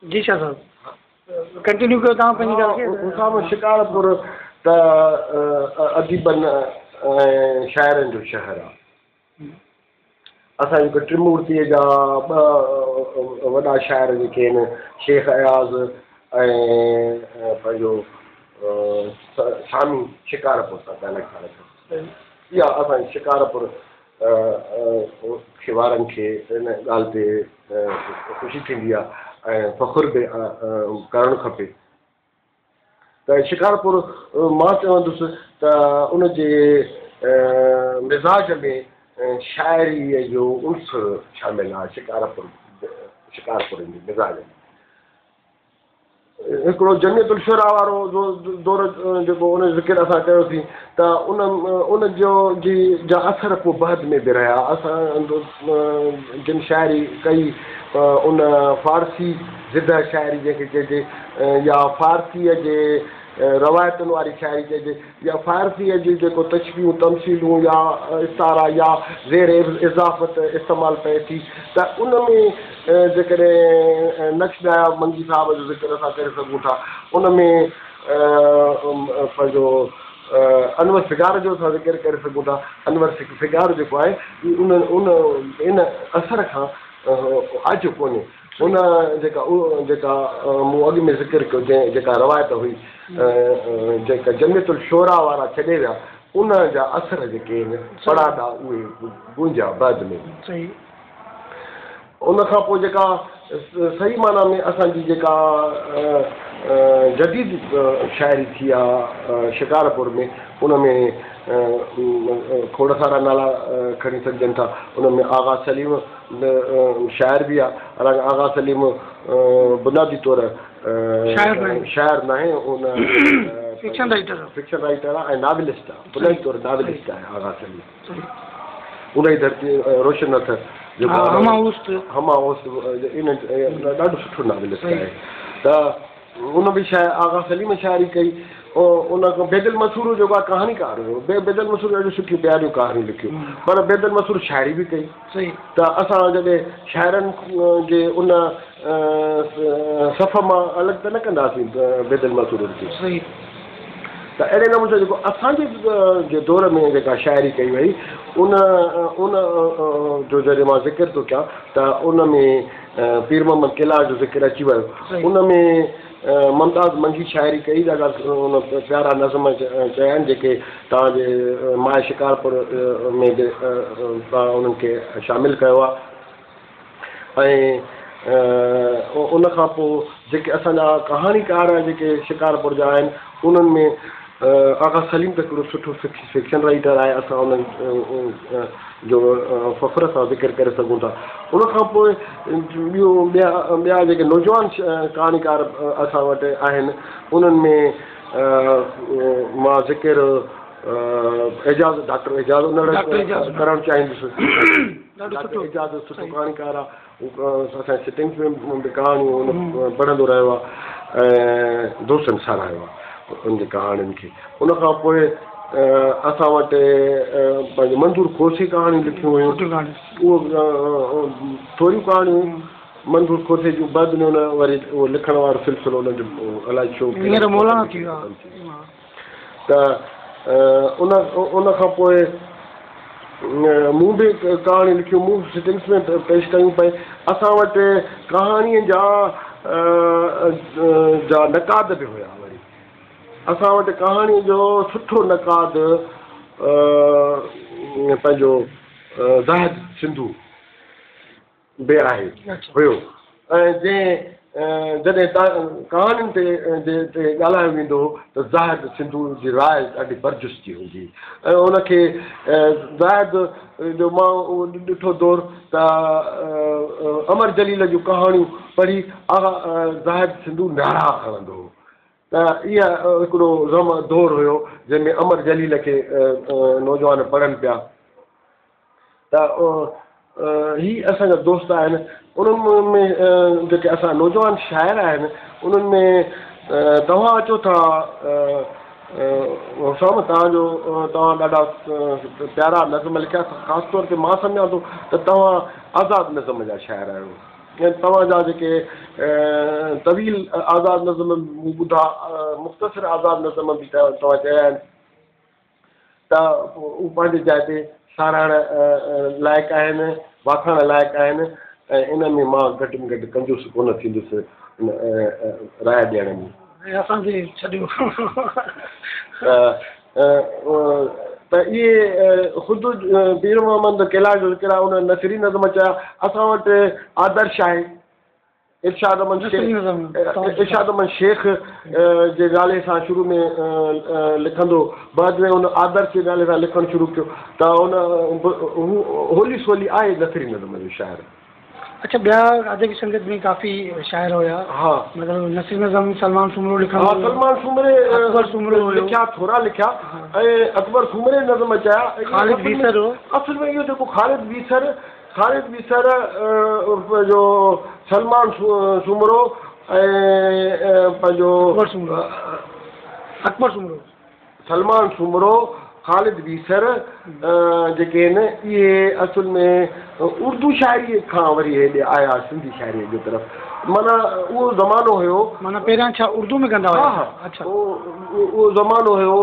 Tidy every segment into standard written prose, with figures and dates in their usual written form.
جي شاهه صاحب ڪنٽينيو ڪيو توهان پنهنجي ڳالهه کي. اسامه شڪارپور ته اديبن ۽ شاعرن جو شهر آ. اسان جي ٽرمورتيء جا ٻه وڏا شاعر جيڪي آهن شيخ اياز ۽ پنهنجو سامي شڪارپور سان تعلق ٿا رکن. اها اسان جي شڪارپور کي وارن کي ان ڳالهه تي خوشي ٿيندي آهي ۽ فخر به ڪرڻ کپي ته شڪارپور مان چوندس ته ان جي مزاج ۾ شاعريء جو عنصر شامل آهي شڪارپور شڪارپور جي مزاج ۾. هڪڙو جمعيت الشعراء وارو دور جيڪو ان جو ذڪر اسان ڪيوسين ته ان ان جو جي جا اثر پوء بعد ۾ به رهيا اسان جن شاعري ڪئي ان فارسي زده شاعري جنهن کي چئجي يا فارسيء جي روايتن واري شاعري چئجي يا فارسيء جون جيڪو تشبيهون، تمثيلون يا استعارا يا زير اضافت استعمال پئي ٿي ته ان ۾ جيڪڏهن نقش ناياب منگي صاحب جو ذڪر اسان ڪري سگهون ٿا، ان ۾ پنهنجو انور فگار جو اسان ذڪر ڪري سگهون ٿا. انور فگار جيڪو آهي ان ان ان اثر کان آجو ڪونهي. ان جيڪا جيڪا مون اڳ ۾ ذڪر ڪيو جنهن جيڪا روايت هئي جيڪا جمعيت الشعراء وارا ڇڏي ويا ان جا اثر جيڪي آهن پڙاڏا اهي گونجيا بعد ۾ صحيح. ان کان پوء جيڪا صحيح معنيٰ ۾ اسان جي جيڪا جديد شاعري ٿي آ شڪارپور ۾ ان ۾ کوڙ سارا نالا کڻي سگهجن ٿا ان ۾ آغا سليم شاعر به آ حالانڪه آغا سليم بنيادي طور شاعر ناهي ان فڪشن رائيٽر فڪشن رائيٽر آ ۽ ناولسٽ آ بنيادي طور ناولسٽ آهي آغا سليم ان جي ڌرتي روشن اٿر جيڪو هما اوست هما اوست ان ڏاڍو سٺو ناولسٽ آهي ته ان به شاعر آغا سليم شاعري ڪئي. ان کان بيدل مسرور جيڪو آهي ڪهاڻيڪار هيو. بيدل مسرور ڏاڍيون سٺيون پياريون ڪهاڻيون لکيون پر بيدل مسرور شاعري به ڪئي ته اسان جڏهن شاعرن جي ان صف مان الڳ ته نه ڪنداسين بيدل مسرور کي ته اهڙي نموني سان جيڪو اسان جي دور ۾ جيڪا شاعري ڪئي وئي ان ان جو جڏهن مان ذڪر ٿو ڪيان ته ان ۾ پير محمد ڪيلاش جو ذڪر اچي ويو. ان ۾ ممتاز منگي شاعري ڪئي، ڏاڍا ان پيارا نظم چيا آهن جيڪي توهان جي ماء شڪارپور ۾ به توهان انهن کي شامل ڪيو آهي ۽ ان کان پوء جيڪي اسان جا ڪهاڻيڪار جيڪي شڪارپور جا آهن انهن ۾ آغا سليم ته هڪڙو سٺو فڪشن رائيٽر آهي اسان ان جو فخر سان ذڪر ڪري سگهون ٿا ان کان پوء ٻيون ٻيا ٻيا جيڪي نوجوان ڪهاڻيڪار اسان وٽ آهن انهن ۾ مان ذڪر اعجاز ڊاڪٽر اعجاز انڙ ڪرڻ چاهيندس ڊاڪٽر اعجاز سٺو ڪهاڻيڪار آهي اسان جي سٽنگس ۾ به ڪهاڻيون هن پڙهندو رهيو آهي ۽ دوستن ساراهيو آهي ان جي ڪهاڻين کي ان کان پوء اسان وٽ پنهنجو منظور کوسي ڪهاڻيون لکيون هيون اهو ٿوريون ڪهاڻيون منظور کوسي جون بعد ۾ هن وري اهو لکڻ وارو سلسلو ان جو الائي ڇو هينئر مولانا ٿي ويو آهي ته ان ان کان پوء مون به ڪهاڻيون لکيون، مون به سٽنگس ۾ پيش ڪيون پئي. اسان وٽ ڪهاڻيء جا جا نقاد به هيا وري اسان وٽ ڪهاڻيء جو سٺو نقاد پنهنجو زاهد سنڌو به آهي، هيو ۽ جنهن جڏهن ڪهاڻين تي جي تي ڳالهايو ويندو هو ته زاهد سنڌو جي راء ڏاڍي برجستي هوندي هئي ۽ ان کي زاهد جو مان اهو ڏٺو دور ته امر جليل جون ڪهاڻيون پڙهي آغا زاهد سنڌو نعرا هڻندو هو ته اها هڪڙو دور هيو جنهن ۾ امر جليل کي نوجوان پڙهن پيا. ته هي اسان جا دوست آهن انهن ۾ جيڪي اسان نوجوان شاعر آهن انهن ۾ توهان اچو ٿا حسام توهان جو توهان ڏاڍا پيارا نظم لکيا خاص طور تي مان سمجهان ٿو ته توهان آزاد نظم جا شاعر آهيو. توهان جا جيڪي طويل آزاد نظم مون ٻڌا، مختصر آزاد نظم به توهان چيا آهن ته هو پنهنجي جاء تي ساراهڻ لائق آهن، واکاڻ لائق آهن ۽ ان ۾ مان گهٽ ۾ گهٽ ڪنجوس ڪونه ٿيندس راء ڏيڻ ۾. ۽ اسان کي ڇڏيو. ته اهي خود پير محمد ڪيلاش جو ذڪر آهي، ان نثري نظم چيا. اسان وٽ آدرش آهي، ارشاد احمد شيخ، ارشاد احمد شيخ جي نالي سان شروع ۾ لکندو، بعد ۾ ان آدرش جي نالي سان لکڻ شروع ڪيو ته ان هو هولي سولي آهي نثري نظم جو شاعر. اڇا ٻيا ادبي سنگت ۾ ڪافي شاعر هيا. ها. مطلب نثري نظم سلمان سومرو لکندو هيو. ها سلمان سومري اڪبر سومرو هيو. لکيا ٿورا لکيا ۽ اڪبر سومري نظم چيا. خالد ويسر هو. اصل ۾ اهو جيڪو خالد ويسر، خالد ويسر جو سلمان سومرو ۽ پنهنجو اڪبر سومرو، اڪبر سومرو. سلمان سومرو، خالد ويسر جيڪي آهن اهي اصل ۾ اردو شاعريء کان وري هيڏي آيا سنڌي شاعريء جي طرف معنيٰ اهو زمانو هيو. معنيٰ پهريان ڇا اردو ۾ ڪندا هيا؟ ها ها اڇا. اهو زمانو هيو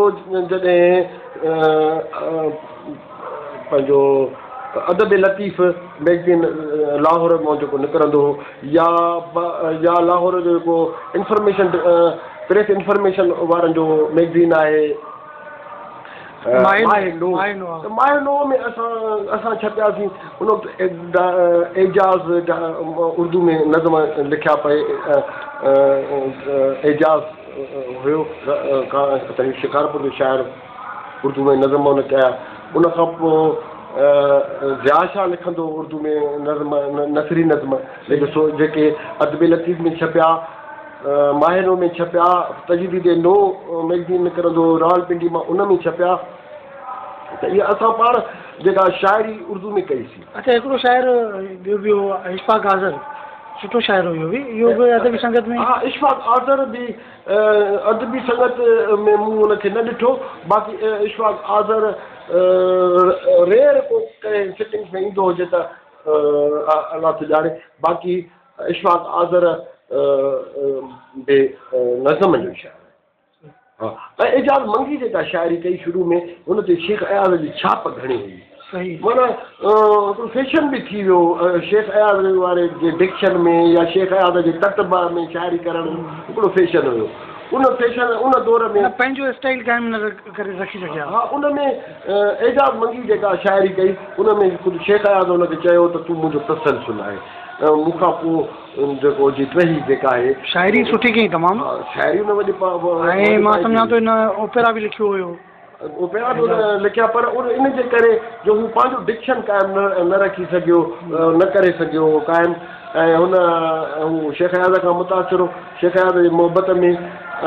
جڏهن پنهنجو ادب لطيف مئگزين لاهور مان جيڪو نڪرندو هو يا يا لاهور جو جيڪو انفارميشن پريس انفارميشن وارن جو مئگزين آهي ماهه نو ته ماهه نو ۾ اسان اسان ڇپياسين ان وقت اعجاز اردو ۾ نظم لکيا پئي اعجاز هيو شڪارپور جو شاعر اردو ۾ نظم هن ڪيا. ان کان پوء ضياء شاهه لکندو هو اردو ۾ نظم، نثري نظم جيڪي سو جيڪي ادب لطيف ۾ ڇپيا، ماهه نو ۾ ڇپيا، تجديد نو مئگزين نڪرندو هو راولپنڊي مان ان ۾ ڇپيا ته اها اسان پاڻ جيڪا شاعري اردو ۾ ڪئي سين. اڇا هڪڙو شاعر ٻيو به هو اشفاق آذر سٺو شاعر هو اهو به اهو به ادبي سنگت ۾. ها اشفاق آذر به ادبي سنگت ۾ مون ان کي نه ڏٺو، باقي اشفاق آذر ريئر ڪو ڪنهن سٽنگس ۾ ايندو هجي ته الله ٿو ڄاڻي، باقي اشفاق آذر به نظم جو شاعر آهي. ها ۽ اعجاز منگي جيڪا شاعري ڪئي شروع ۾ ان تي شيخ اياز جي ڇاپ گهڻي هئي. صحيح. معنيٰ هڪڙو فيشن به ٿي ويو شيخ اياز واري جي ڊڪشن ۾ يا شيخ اياز جي تتبع ۾ شاعري ڪرڻ هڪڙو فيشن هيو. ان فيشن ان دور ۾. نه پنهنجو اسٽائيل قائم نه ڪري رکي سگهيا. ها ان ۾ اعجاز منگي جيڪا شاعري ڪئي ان ۾ خود شيخ اياز ان کي چيو ته تون منهنجو تسلسل آهين ۽ مون کان پوء جيڪو جي ٽهي جيڪا آهي. شاعري سٺي ڪئي تمام. ها شاعري ان وڏي ۽ مان سمجهان ٿو هن اوپيرا به لکيو هيو. اوپيرا به هن لکيا پر ان جي ڪري جو هو پنهنجو ڊڪشن قائم نه رکي سگهيو نه ڪري سگهيو قائم ۽ هن هو شيخ اياز کان متاثر هو شيخ اياز جي محبت ۾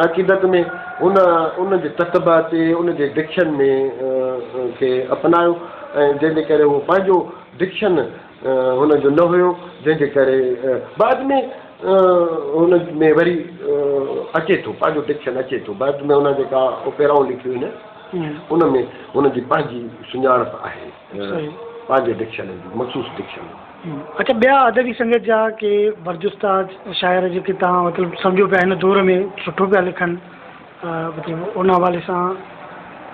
عقيدت ۾ هن ان جي تتبع تي ان جي ڊڪشن ۾ کي اپنايو ۽ جنهن جي ڪري هو پنهنجو ڊڪشن هن جو نه هيو جنهن جي ڪري بعد ۾ هن ۾ وري اچي ٿو پنهنجو ڊڪشن اچي ٿو بعد ۾ هن جيڪا اوپيرائون لکيون آهن ان ۾ هن جي پنهنجي سڃاڻپ آهي پنهنجي ڊڪشن جي مخصوص ڊڪشن. اڇا ٻيا ادبي سنگت جا ڪي برجستا شاعر جيڪي توهان مطلب سمجهو پيا هن دور ۾ سٺو پيا لکن مطلب ان حوالي سان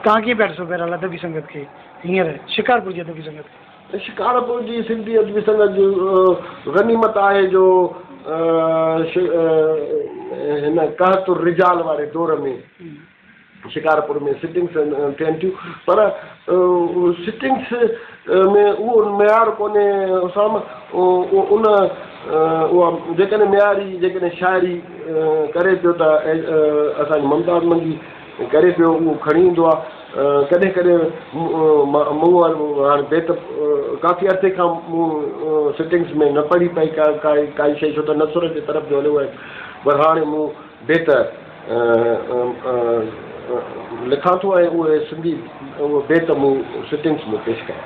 توهان ڪيئن پيا ڏسو بهرحال ادبي سنگت کي هينئر شڪارپور جي ادبي سنگت کي. شڪارپور جي سنڌي ادبي سنگت جي غنيمت آهي جو هن قحط الرجال واري دور ۾ شڪارپور ۾ سٽنگس ٿين ٿيون پر سٽنگس ۾ اهو معيار ڪونهي اسام ان اها جيڪڏهن معياري جيڪڏهن شاعري ڪري پيو ته اسان جي ممتاز منگي ڪري پيو اهو کڻي ايندو آهي ڪڏهن ڪڏهن مون هاڻي بيت ڪافي عرصي کان مون سٽنگس ۾ نه پڙهي پئي ڪائي ڪائي شيء ڇو ته نثر جي طرف جو هليو آهيان پر هاڻي مون بيت لکان ٿو ۽ اهي سنڌي اهي بيت مون سٽنگس ۾ پيش ڪيا.